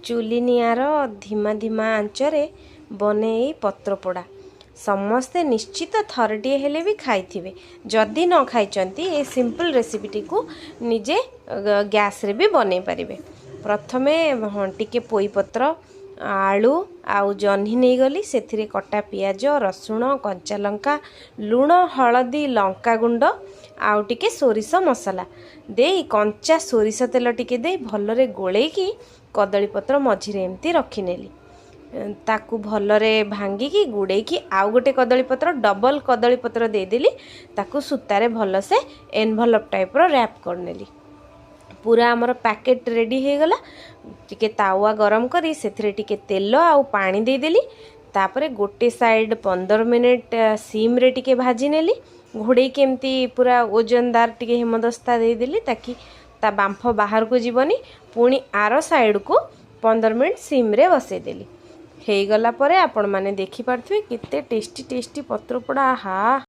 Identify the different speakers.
Speaker 1: ଚୁଲି ନିଆଁର ଧୀମା ଧୀମା ଆଞ୍ଚରେ ବନେ ଏଇ ପତ୍ରପୋଡ଼ା। ସମସ୍ତେ ନିଶ୍ଚିତ ଥରଟିଏ ହେଲେ ବି ଖାଇଥିବେ। ଯଦି ନ ଖାଇଛନ୍ତି, ଏ ସିମ୍ପଲ୍ ରେସିପିଟିକୁ ନିଜେ ଗ୍ୟାସ୍ରେ ବି ବନେଇ ପାରିବେ। ପ୍ରଥମେ ଟିକେ ପୋଇପତ୍ର, ଆଳୁ ଆଉ ଜହ୍ନି ନେଇଗଲି। ସେଥିରେ କଟା ପିଆଜ, ରସୁଣ, କଞ୍ଚା ଲଙ୍କା, ଲୁଣ, ହଳଦୀ, ଲଙ୍କାଗୁଣ୍ଡ ଆଉ ଟିକେ ସୋରିଷ ମସଲା ଦେଇ, କଞ୍ଚା ସୋରିଷ ତେଲ ଟିକେ ଦେଇ ଭଲରେ ଗୋଳେଇକି କଦଳୀ ପତ୍ର ମଝିରେ ଏମିତି ରଖିନେଲି। ତାକୁ ଭଲରେ ଭାଙ୍ଗିକି, ଗୁଡ଼େଇକି ଆଉ ଗୋଟେ କଦଳୀ ପତ୍ର, ଡବଲ୍ କଦଳୀ ପତ୍ର ଦେଇଦେଲି। ତାକୁ ସୂତାରେ ଭଲସେ ଏନଭଲପ୍ ଟାଇପ୍ର ର୍ୟାପ୍ କରିନେଲି। ପୁରା ଆମର ପ୍ୟାକେଟ୍ ରେଡ଼ି ହେଇଗଲା। ଟିକେ ତାୱା ଗରମ କରି ସେଥିରେ ଟିକେ ତେଲ ଆଉ ପାଣି ଦେଇଦେଲି। ତାପରେ ଗୋଟେ ସାଇଡ଼୍ 15 ମିନିଟ୍ ସିମ୍ରେ ଟିକେ ଭାଜି ନେଲି। ଘୋଡ଼େଇକି ଏମିତି ପୁରା ଓଜନଦାର ଟିକେ ହେମଦସ୍ତା ଦେଇଦେଲି, ତାକି ତା ବାମ୍ଫ ବାହାରକୁ ଯିବନି। ପୁଣି ଆର ସାଇଡ଼୍କୁ 15 ମିନିଟ୍ ସିମ୍ରେ ବସେଇଦେଲି। ହେଇଗଲା ପରେ ଆପଣମାନେ ଦେଖିପାରୁଥିବେ କେତେ ଟେଷ୍ଟି ଟେଷ୍ଟି ପତ୍ରପୋଡ଼ା। ଆହା!